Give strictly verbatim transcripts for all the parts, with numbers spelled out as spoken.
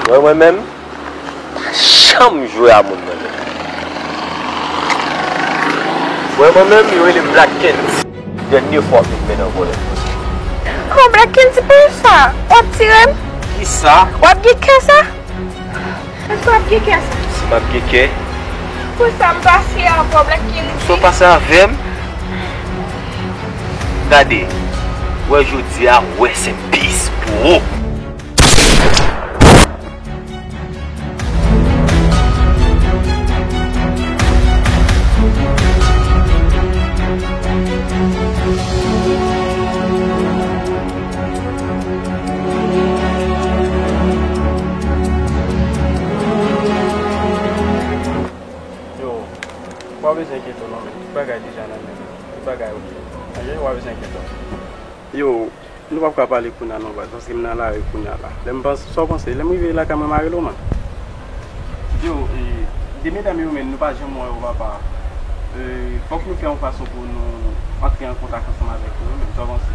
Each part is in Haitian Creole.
Wè mwen menm, m pa janm jwe a moun nan menm. Wè mwen menm, yo rele m Black Kendy. Dènye fwa w ap vin mennen yon pwoblèm. Bon, Black Kendy, poukisa w ap tire m? Kisa? W ap gen kè sa? Èske w ap gen kè sa? Si m ap gen kè? Pou sa m pase avè w, Black Kendy. Sa w pase avè m? Gade, wè jodi a, wè se peace pou ou. Yo, pa bezwen enkyete w non, men tout bagay deja nan men nou. Tout bagay oke. Oke, pa bezwen enkyete w. Yo, nou p ap ka pale kounye a non, baz, paske m nan lari kounye a la. Lè m panse, sa w panse? Lè m rive lakay mwen, m a rele w, man. Yo, e, de medam yo menm, nou pa janm wè yo, papa. E, fòk nou fè yon fason pou nou antre an kontak ansanm avèk yo, menm, sa w panse?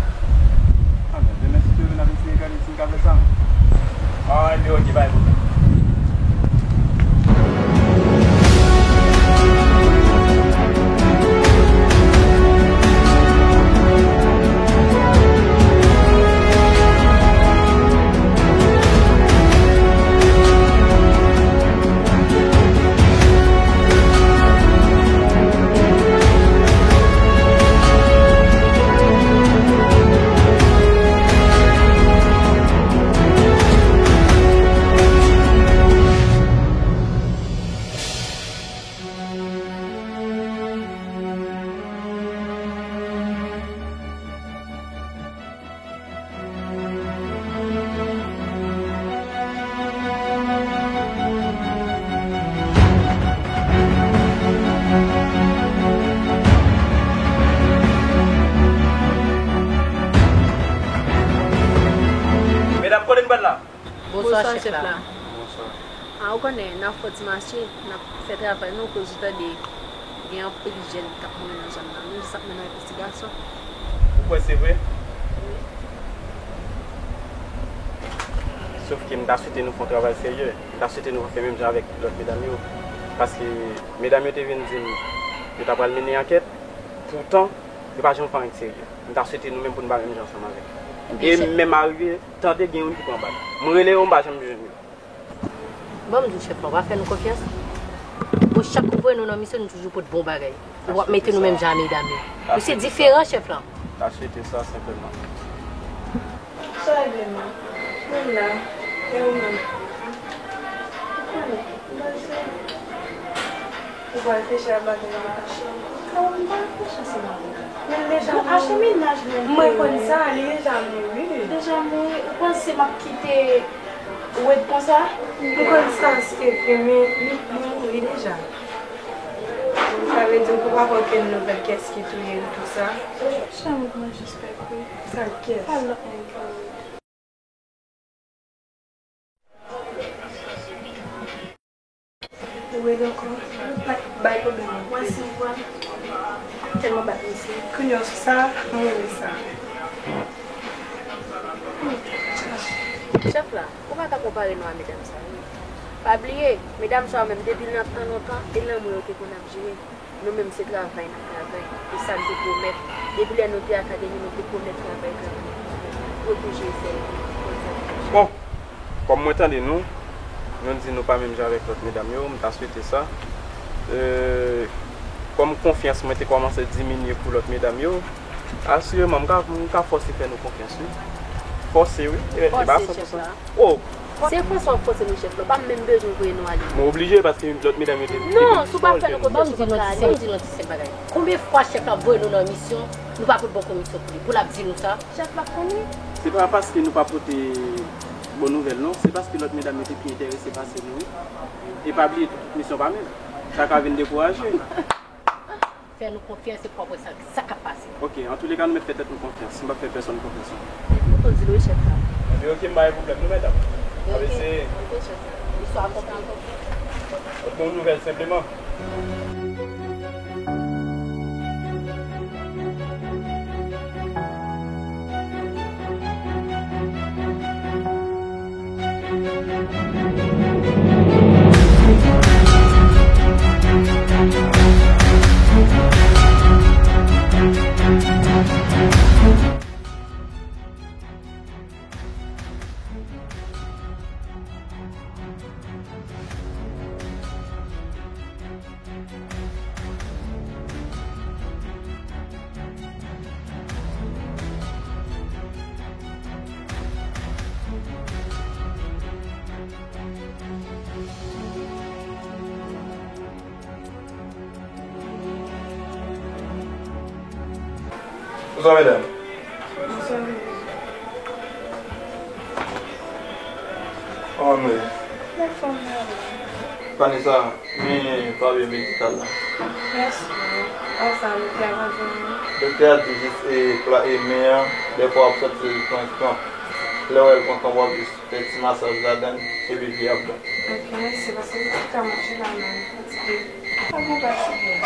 A, men, demen, si Dye vle, n ap eseye gade si n ka fè sa, men. A, ebyen, oke, pa gen pwoblèm. Medam, kote n pral la? Bonswa, chèf la. Bonswa. A, ou konnen, n ap fè ti mache, n ap fè travay nou, koz ou tande gen anpil jèn k ap mouri nan zòn nan. Nou jis ap mennen yon envestigasyon. Ou kwè se vre? Wi. Sòf ke m ta swete nou fè yon travay serye. M ta swete nou fè menm jan avèk lòt medam yo. Paske medam yo te vin di m yo ta pral mennen ankèt. Poutan, yo pa janm fè anyen k serye. M ta swete nou menm pou n pa menm jan ansanm avèk yo. E menm arive, tande gen youn ki pran bal. M rele yo, m pa janm jwenn yo. Ban m di w, chèf la, w pa fè nou konfyans. Bon, chak ou voye nou nan misyon, nou toujou pot bon bagay. Ou ap mete nou menm jan a medam yo. Nou se diferan, chèf la. Ta swete sa, senpleman. Sa regle m. Mwen la. E ou menm? Ou konnen, m panse ou pral fè chè a bagay la. Ou pa fè chans nan. Men deja mwen, mwen konn sa, li deja mouri. Deja mouri, ou panse m ap kite Ou ret konsa? M konn sa se vre, men li, li mouri deja. Sa vle di ou poko okenn nouvèl kiyès ki touye l, tou sa? Janm gen jis pèp wi. Sa kiyès? Sa lòt nèg yo. Ou rele ankò? Bay, bay pwoblèm anpil. Mwen si mwen tèlman bat misye. Kounye a sou sa, mwen rele sa. Chèf la, ou pa ka konpare nou a medam sa yo. Pa bliye, medam sa yo menm depi nan tan lontan, e lanmou yo te konn ap jere. Nou menm se travay n ap travay, e sa n te pwomèt. Depi lè nou te akademi, nou te pwomèt travay, travay, travay. Pwoteje sèl nou. Bon, kòm mwen tande nou, nou di nou pa menm jan avèk lòt medam yo, m ta swete sa. E, kòm konfyans mwen te kòmanse diminye pou lòt medam yo, asireman, m ka, m ka fòse fè nou konfyans, wi. Fòse, wi. E, e pa san pou san. Oh! Se konsa w fòse nou chèf la, w pa menm bezwen voye nou ale. Mwen oblije paske lòt medam yo te. Non, si w pa fè nou konfyans, nou pa ka ale. Ban m di nou ti senp bagay. Konbyen fwa chèf la voye nou nan misyon, nou pa pot bon komisyon pou li, pou l ap di nou sa? Chèf la konnen. Se pa paske nou pa pote bon nouvèl, non. Se paske lòt medam yo te pi enterese pase nou. E pa bliye, tout misyon pa menm. Sa ka vin dekouraje. Fè nou konfyans epi w ap wè sa, sa k ap pase. Ok, antouleka, nou mèt fè tèt nou konfyans. M p ap fè pèsonn konfyans ankò. Ou konn di l wi, chèf la. Ebyen, ok, m pa gen pwoblèm, nou mèt ap. N ap eseye. Ok, chèf la. Istwa a konplike. Bon nouvèl, senpleman. Bonswa, medam. Bonswa, medam. Kòman nou ye? Anfòm, mèsi. Vanessa, men pabye medikal la. Mèsi. Ansanm, doktè a konn fè. Doktè a di jis e pla e men an, dèfwa w ap santi l pran kranp. Lè w wè l pran kranp, w ap jis fè ti masaj ladan l, epi li ap bon. Ok, mèsi, paske m pa ka mache la menm, m fatige. Pa gen fatige.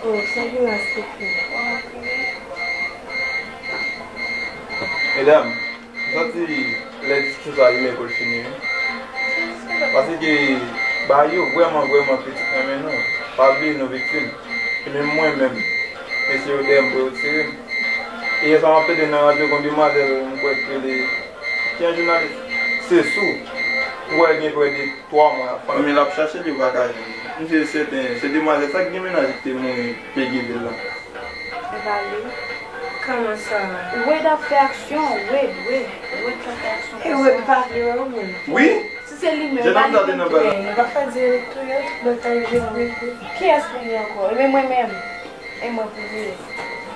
Oh, se vilas ki pi. Medam, m santi lè diskisyon sa a li lè pou l fini, wi. Paske bagay yo vrèman, vrèman kritik nan men nou. Pa bliye nou viktim. E menm mwen menm, mesye yo dèyè m pou yo tire m. E yè sa m ap tande nan radyo, gon demwazèl m kwè k rele, ki yon jounalis, se sou. M kwè l gen prè de twa mwa. Fanmi l ap chache l, yo pa ka jwenn li. M se sèten, se demwazèl sa ki gen mennaj li ki te mouri Pegueville la. E pa li. Kòman sa? Wade ap fè aksyon, Wade, Wade, Wade ka fè aksyon konsa. E Wade pa vle wè ou menm. Wi. Si se li menm, pa li menm tou. Nou pa fè di elektoral, tout bagay vle vle. Kiyès pou li ankò? E menm mwen menm. E mwen pou vle.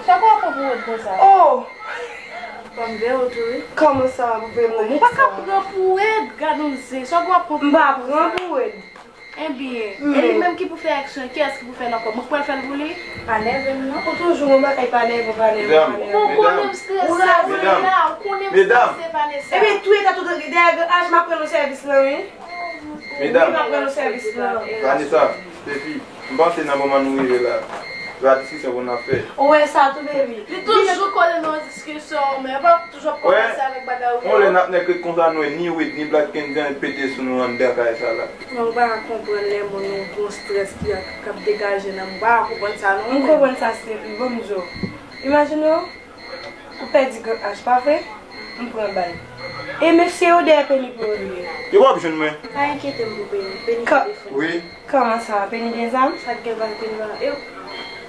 Sa pou ap pran pou Wade konsa? Oh! Fò m veye w tou, wi. Kòman sa, pou veye m nan? Ou pa ka pran pou Wade, gad yon zen. Sa pou ap pran pou Wade konsa? M pa pran pou Wade. Ebyen, e li menm ki pou fè aksyon, kiyès ki pou fè l ankò? Mwen k pral fè l pou li? Pa nève m non. Ou toujou yon bagay pa nève, pa nève, pa nève. Ou konnen m strese, Vanessa, ou konnen m strese, Vanessa. Ebyen, tou eta tout dèyè aj m ap pran nan sèvis lan, wi. Medam. Wi, m ap pran nan sèvis lan. Vanessa, Steffi, m panse nan moman nou rive la, se pa diskisyon pou n ap fè. Ou wè sa tou, baby. Li toujou kole nan yon diskisyon, men pa toujou ap kòmanse avèk bagay ou yo. Yon lè n ap nèk ret konsa, nou wè ni Wade, ni Black Kendy an pete sou nou anndan kay sa la. Mwen pa ka konprann lè moun yon bon strès ki ap, k ap degaje nan mwen. Mwen pa ka konprann sa non. M konprann sa, Steffi, ban m di w. Imajine w, ou pèdi gran ach, pa vre? M pran bal. E mesye yo dèyè Penny pou yo li ye. Yo p ap jwenn mwen. Pa enkyete m pou Penny. Penny telefòn. Wi. Kòman sa? Penny gen zam? Sa k gen pa Penny pa. E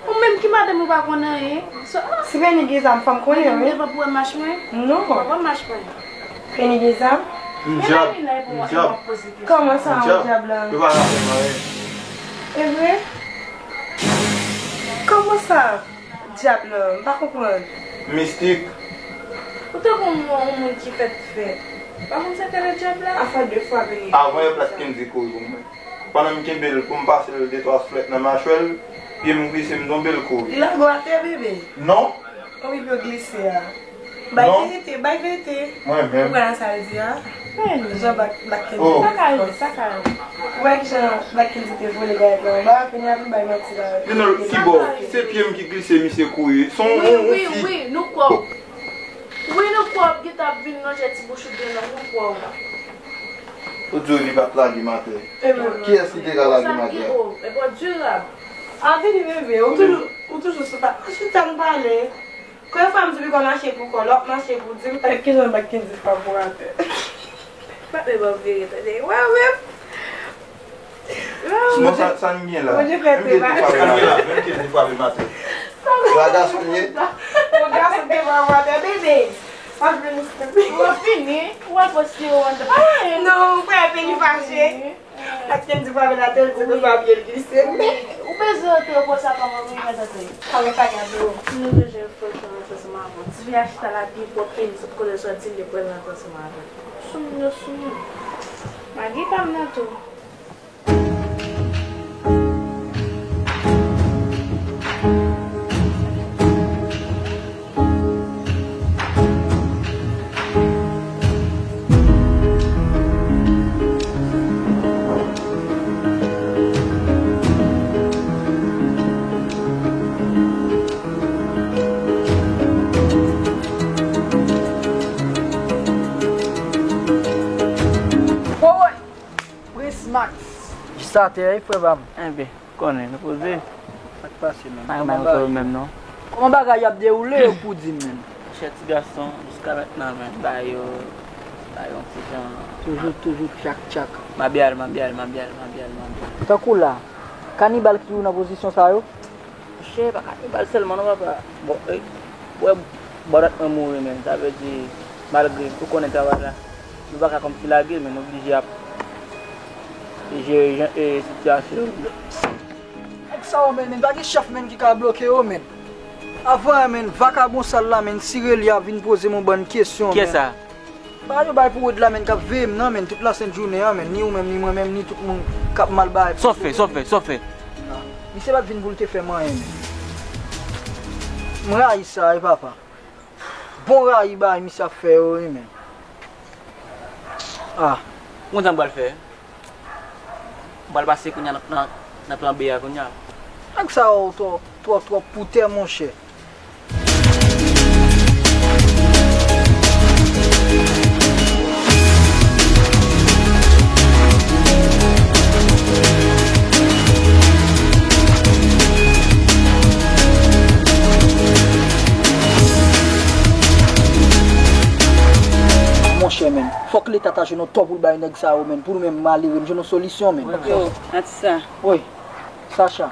ou menm ki madanm ou pa konn anyen. Si Penny gen zam, fò m konnen, wi. Penny devan pou wè mach mwen? Non. Ou pa wè mach mwen? Penny gen zam? M dyab. M dyab. Kòman sa, yon dyab la? Yo pa ka fè m anyen. E vre? Kòman sa? Dyab la, m pa konprann. Mistik. Ou tankou yon, yon moun ki fèk fèt. Pa konn sa k rele dyab la? Avan yo plat Kendy kouri pou mwen. Pandan m kenbe l pou m pase l de twa souflèt nan machwè l, pye m glise, m tonbe, l kouri. Li lage w atè, bebe? Non. Konbyen pye w glise a? Bay verite, bay verite. Mwen menm. Ou kwè nan sa l di a? Jan Black Kendy te fòs. Ou wè kijan Black Kendy te vole gayèt la anba, kounye a pou bay manti la. Youn nan ki bò, se pye m ki glise, misye kouri. Se yon, yon, yon fi. Wi, wi, wi, nou kwè w. Wi, nou kwè w ap gentan ap vin lonje ti bouch ou byen long, nou kwè w. Ou di w li pa t lage m atè. Kiyès ki te ka lage m atè? Epa w dirab. A vini bebe, ou toujou, ou toujou sou pa. Chita n pale. Konbyen fwa m di w pi kò mache pou kò, lè w ap mache pou di m. Gad kijan Black Kendy frape w atè. Frape ban m vire tande. Wè w menm. Bon, sa, sa n gen la? Bondye fè te pa. Sa n gen la? Menm Kendy frape m atè. Sa gason ye? Yon gason te frape w atè, bebe. Ou ap vin. Ou ap fini? Ou al pran siwo anndan. Non, ou kwè Penny fache? Ak Kendy pa vin atè, l di nou pa byen glise. Ou bezwen antre konsa kòman, wi, mwen tande. Kòman sa gade w? Nou bezwen fè yon chans ansanm avè w. Ti fi a chita la pi pwòp ke li sot kote l soti, li pran l antre ansanm avè l. Sou moun yo sou moun. Magi pa m nan tou. Woy! Prince Max. Kisa te ye, frè pa m? Enben, konnen, nou poze. Sa k pase menm? Pa gen bagay, kòman bagay yo menm non. Kòman bagay y ap dewoule yo pou di m menm? Monchè, ti gason, jiska mentnan, men, bagay yo, bagay yo yon ti jan. Toujou, toujou tchak, tchak. M ap al, m ap al, m ap al, m ap al, m ap al. Tankou la, kanibal ki toujou nan pozisyon sa yo? Monchè, pa kanibal sèlman non, papa. Bon, e, wè, bò dat mwen mouri, men, sa vle di, malgre, ou konnen travay la, nou pa ka kòmsi lage, men nou oblije ap jere jan, e, sitiyasyon yo. Nèg sa yo, men, men, pa gen chèf, men, ki ka bloke yo, men. Avan, men, vakabon sal la, men, Sireli a vin poze m yon bann kesyon, men. Kiyès sa? Bagay yo bay pou Wod la, men, k ap veye m nan, men, tout lasent jounen an, men, ni ou menm, ni mwen menm, ni tout moun k ap mal bay. Sa w fè, sa w fè, sa w fè? Ah, misye pa t vin pou l te fè m anyen, men. M rayi sa, wi, papa. Bon rayi bagay misye ap fè yo, wi, men. Ah. Ou konn sa m pral fè? M pral pase kounye a nan, nan, nan plan B a kounye a. Nèg sa yo twò, twò, twò pou tè, monchè. Monchè, men, fòk Leta ta jwenn yon tò pou l bay nèg sa yo, men, pou nou menm malere, n jwenn yon solisyon, men. Yo, atis sa. Wi, Sacha.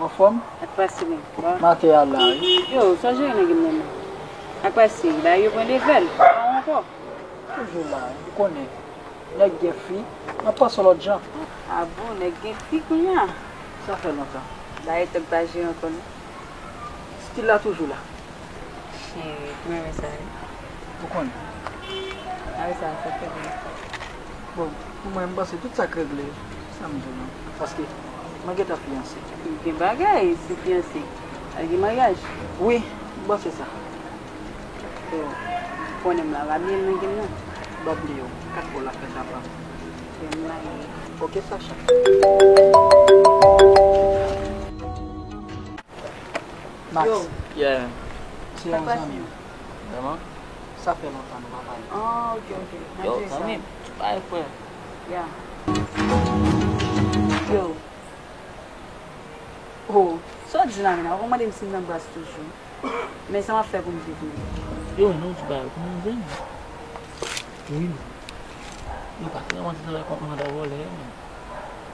Anfòm? Ak pase, men. Maten a la, wi. Yo, sa w jere nan game nan, men? Ak pase, bagay yo pran levèl. Pa ankò. Toujou la, ou konnen. Nèg gen fi, m ap panse yon lòt jan. Ah bon, nèg gen fi kounye a? Sa fè lontan. Bagay tòg pa jere ankò, non. Stil la toujou la. Cheri, m renmen sa, wi. Ou konnen. Ah wi, sa, sa fè byen. Bon, pou mwen, m panse tout sa k regle, sa m di w lan. Paske, mwen gentan fiyanse. Gen bagay, si fiyanse, al gen maryaj. Wi, m panse sa. Yo, konnen m la, pa bliye m nan game nan. M pa bliye w. Kat gòl la fè sa pa m. Fè m la ye. Ok, Sacha. Max. Yo. Yeah. Se yon zanmi m. Vrèman? Sa fè lontan nou pa pale. Ah, ok, ok. Yo, zanmi m, bay frè. Yeah. Yo. Oh, sa w di la menm? Ou mande m si m nan bras toujou. Men sa m ap fè pou m viv menm? Yo, non, ti bagay, pou mwen menm. Wi. Yo pa te manti travay kont manda vòlè, men.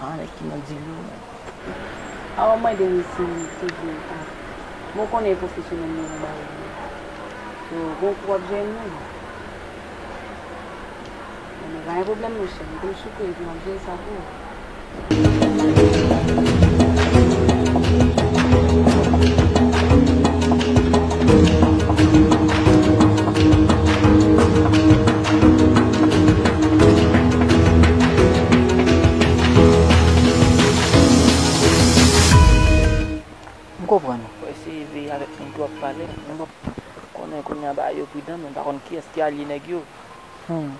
Ah, nèg ki nan dil yo, men. A w mande m si m toujou, ah. Bon, konnen pwofesyonèl nou nan bagay yo. Yo, gon kou w ap jwenn nou. Bon, men pa gen pwoblèm, monchè. M konn souke epi m ap jere sa pou ou. M konprann ou. Fò eseye veye avèk moun ke w ap pale. Mwen pa konnen kounye a bagay yo pridan, men m pa konn kiyès ki alye nèg yo. Hmm.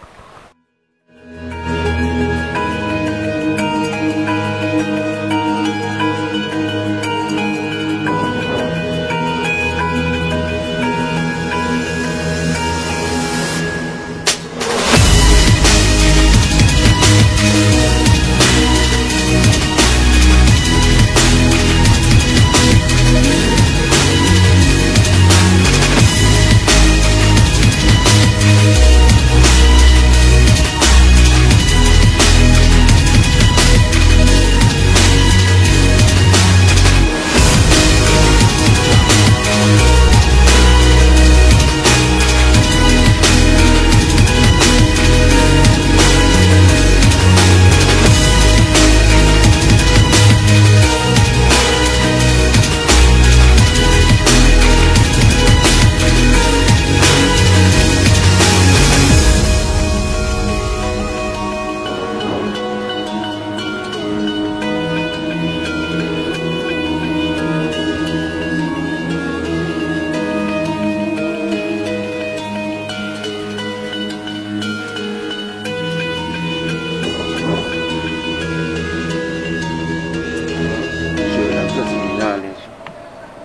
Mesye, m santi m alèz.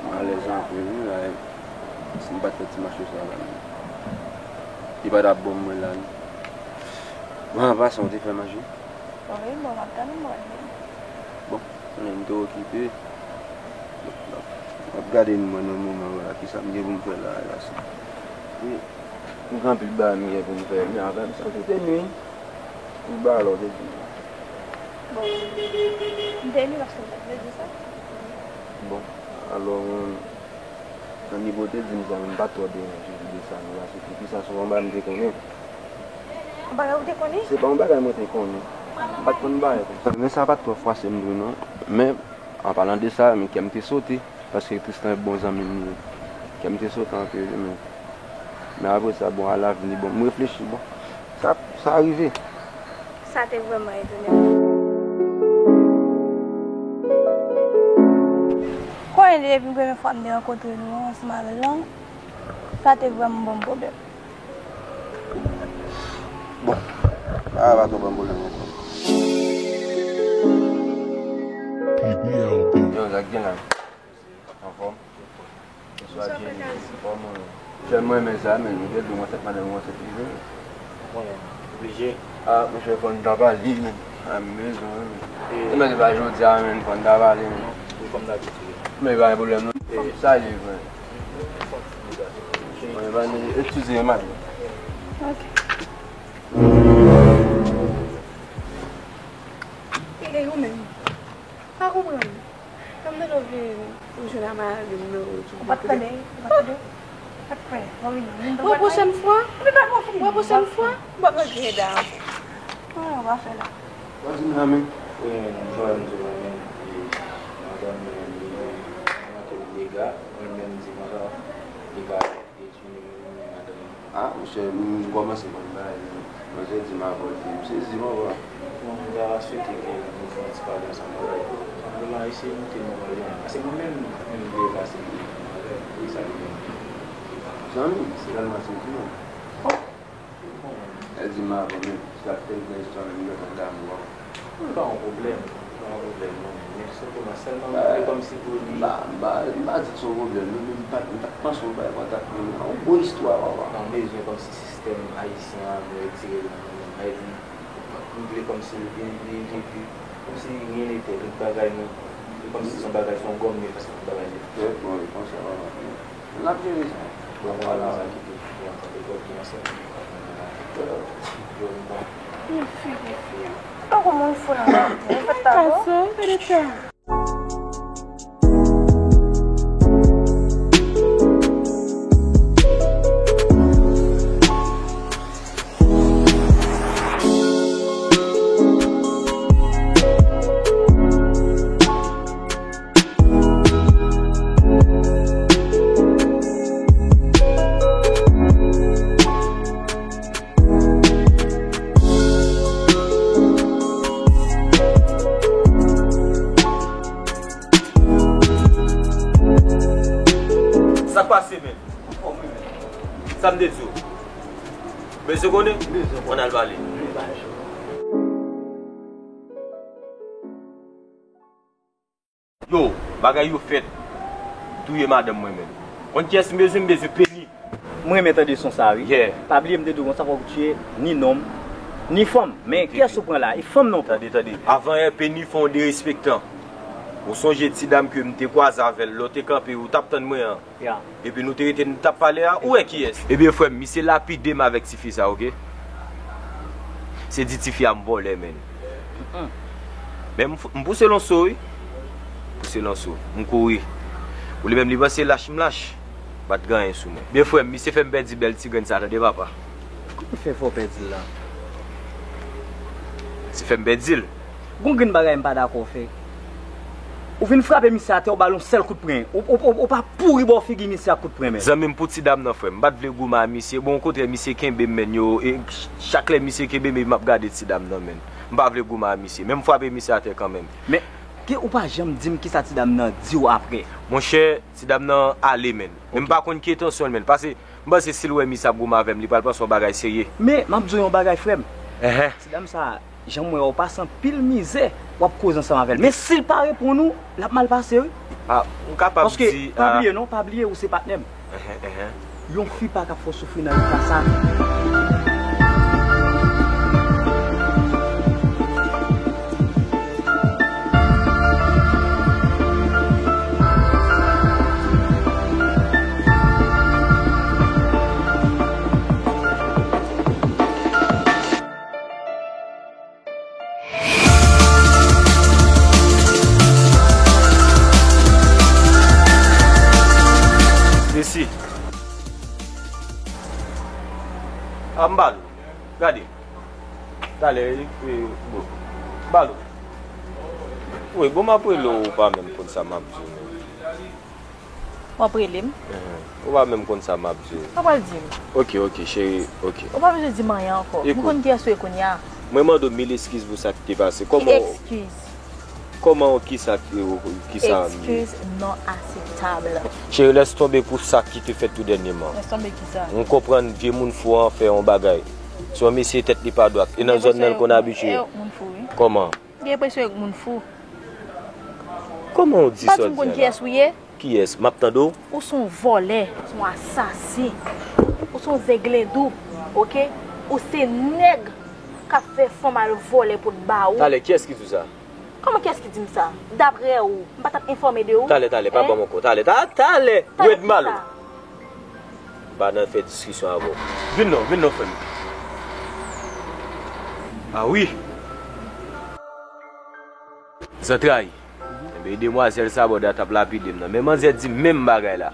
M alèz anpil, wi, la. Si m pa t fè ti mache sa la, li pa t ap bon mwen la, non. Bon, an pasan, ou te fè manje? Wi, bon, m ap tann ou, mwen. Bon, konnen m te okipe. M ap, m ap gade mwen nan moman yo la, kisa m gen pou m fè la, la sa. Wi, m gen anpil bagay m gen pou m fè, men avè m, sa te nwi. Tout bagay la w te di m. Bon, m te nwi paske m pa t vle di sa. Bon, alò, nan nivo w te di m sa, men m pa t twò deranje li de sa, non, paske poukisa se yon bagay m te konnen. Yon bagay ou te konnen? Se pa yon bagay mwen te konnen. M pa t konn bagay konsa. Men sa pa t twò fwase m vre, non. Men, an palan de sa, men kè m te sote. Paske Tristan e bon zanmi m li ye. Kè m te sote anpil, wi, men, men apre sa, bon, alavni, bon, m reflechi, bon, sa, sa rive. Sa te vrèman etone m. Konnen depi premye fwa m te rankontre nou ansanm avè l lan, sa te vrèman ban m pwoblèm. Bon, sa va pa twò ban m pwoblèm ankò. P B L B. Yo, sa k gen la? Anfòm? Bonswa, Jenny. Anfòm, wi. Sèlman renmen sa, men, ou te di w ansent, madanm ou ansent, li vre. Mwen menm, oblije. Ah, monchè, fò n ta pale, men. A mezon, wi, men. E men se pa jodi a, men, fò n ta pale, men. Wi, kòm dabitid. Men pa gen pwoblèm, non. Fò m salye, frè. Mwen, pa gen, eskize, madanm. Ok. E ou menm? Pa konprann. Lè m tande w vin pou jwenn a madanm nan, ou tou. Ou pa t tande? Ou pa t tande? Pa t kwè. Mwen vini. Mwen vini. Bon, pwochèn fwa. Epi pa bon fini. Bon, pwochèn fwa, m p ap regrèt ankò. An, w a fè la. W a di m la, men. Wi, men, m jwenn di w la, men, e, madanm mwen, li, li manke m dega, mwen menm di madanm, li pa. Ah, monchè, m kòmanse konn bagay yo. Mwen te di m avè w, m sezi, papa. Bon, m ta swete ke nou fè yon ti pale ansanm, bagay. Sanbleman, eseye moute mwen pale yon. Paske mwen menm, menm vle pase pou mwen, bagay. Wi, sa li menm. Zanmi, se tèlman sentiman. Bon. Bon. Èl di m avè w, men, sa tèl gen istwa menm, m gentan damou, papa. Li pa yon pwoblèm, li pa yon pwoblèm, non, men senpleman, sèlman m vle kòmsi pou li. M pa, m pa, m pa di se yon pwoblèm, non, men m pa, m pa t panse w bay kontak mwen nan yon gwo istwa, papa. Non, m bezwen kòmsi sistèm ayisyen an, nou retire l nan men m. Sa vle di, m vle kòmsi li, li, li, li, kòmsi rien n'était, tout bagay nou, li kòmsi se yon bagay, se yon gòm li ye, paske tout bagay nèt. Trè bon, e konsa, papa. N ap jere sa. Bon, ala sa ki te fè an, sa te twòp byen ansanm. Yo, bon. Yon fi, yon fi. Tankou moun fou nan la. Ou fè ta bon. Sa k pase, men? Sa m te di w. Bezwen konnen? Ann al pale. Yo, bagay yo fèt. Touye madanm mwen menm. Konn kiyès m bezwen? M bezwen Penny. M renmen tande son sa, wi. Yeah. Pa bliye m te di w konsa, fòk ou tiye ni nonm, ni fanm. Men kiyès ou pran la? E fanm non pran. Tande, tande. Avan yè, Penny fè yon derespektan. Ou sonje ti dam ke m te kwaze avè l lè w te kanpe, ou t ap tann mwen an? Ya. Epi nou te rete, n t ap pale a, ou wè kiyès? Ebyen, frè m, misye lapide m avèk tifi sa, oke? Se di tifi a m vòlè, menn. Men m, m pouse lonso, wi. Pouse lonso. M kouri. Ou li menm, li panse lach m lach. Pa t gen anyen sou mwen. Byen, frè m, misye fè m pèdi bèl ti grenn sa, tande, papa. Kòman fè fè w pèdi l la? Misye fè m pèdi l. Gon grenn bagay m pa dakò w fè. Ou vin frape misye atè, ou ba l yon sèl kout pwen. Ou, ou, ou, ou pa pouri bò figi misye ak kout pwen, menn. Zanmi m, pou ti dam nan, frè m, m pa t vle goumen a misye. Bon, okontrè, misye kenbe m, menn, yo, e ch-, chak lè misye kenbe m, epi m ap gade ti dam nan, menn. M pa vle goumen a misye. Men m frape misye atè kanmenm. Men, ke ou pa janm di m kisa ti dam nan di w apre? Monchè, ti dam nan ale, menn. Men m pa konn ki entansyon l, menn. Paske m panse si l wè misye ap goumen avè m, li pral panse yon bagay serye. Men, m ap di w yon bagay, frè m. Enhen. Ti dam sa, jan m wè w pase anpil mizè, w ap koze ansanm avè l. Men si l pa reponn ou, l ap mal pase, wi. Ah, m kapab di, ah. Paske, pa bliye non, pa bliye ou se patnè m. Enhen, enhen. Yon fi pa ka fè w soufri nan eta sa. Isi. A, m ba l ou. Gade. Talè, e, e, bon. M ba l ou. Wi, bon, m ap rele w, ou pa menm konn sa m ap di w, menm. W ap rele m. Enhen. Ou pa menm konn sa m ap di w. Sa w pral di m? Ok, ok, cheri, ok. Ou pa bezwen di m anyen ankò. M konn kiyès ou ye kounye a. Mwen mande w mil eskiz pou sa ki te pase. Kòman w... Eskiz. Kòman w, kisa ki... kisa... Eskiz non akseptab. Cheri, lès tonbe pou sa ki te fèt tou dènyèman. Lès tonbe kisa? M konprann vye moun fou an fè yon bagay. Se yon mesye tèt li pa dwat. E nan zòn nan l konn abitye. Kòman? Gen enpresyon yon moun fou. Kòman w di sa w di a la? Kiyès? M ap tande w. Ou se yon vòlè, ou se yon asasen, ou se yon zenglendou, oke? Ou se nèg k ap fè fanm al vòlè pou l ba ou. Talè, kiyès ki di w sa? Kòman kiyès ki di m sa? Daprè ou, m pa t ap enfòme de ou? Talè, talè, pa ban m ankò. Talè, ta... talè! Wèd mal ou! M pa nan fè diskisyon avè w. Vin non, vin non, frè m. A wi! Zantray. Enben, demwazèl sa bòda t ap lapide m nan. Men manzè di m menm bagay la.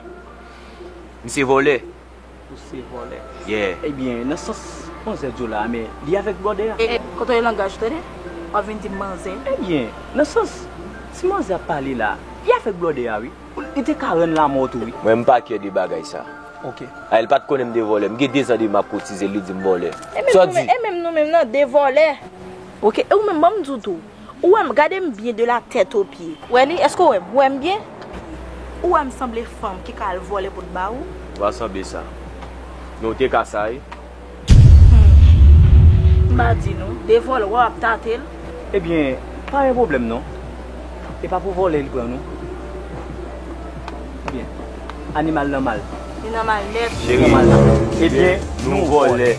M se vòlè. Ou se vòlè. Yeah. Ebyen, nan sans manzè di w la a, men li avèk blòdè a. E, e, kontwole langaj ou, tande? W ap vin di m manzè. Ebyen, nan sans, si manzè ap pale la, li avèk blòdè a, wi. Li te ka rann lanmò tou, wi. Mwen, m pa kè de bagay sa. Ok. A, li pa t konnen m de vòlè. M gen dezan de m ap koutize l, li di m vòlè. Sa w di? E menm nou menm nan, de vòlè. Ok, e ou menm, ban m di w tou. Ou wè m, gade m byen de la tèt o pye. Ou wè li? Èske w wè m? Ou wè m byen? Ou wè m sanble fanm ki ka al vòlè pou t ba ou? Ou pa sanble sa. Men w te ka sa, wi. M pa di nou, de vòlè, w ap tate l. Ebyen, pa gen pwoblèm non. E pa pou vòlè li pran nou. Ebyen, animal nan mal. Li nan mal nèt. Li nan mal la. Ebyen, nou vòlè.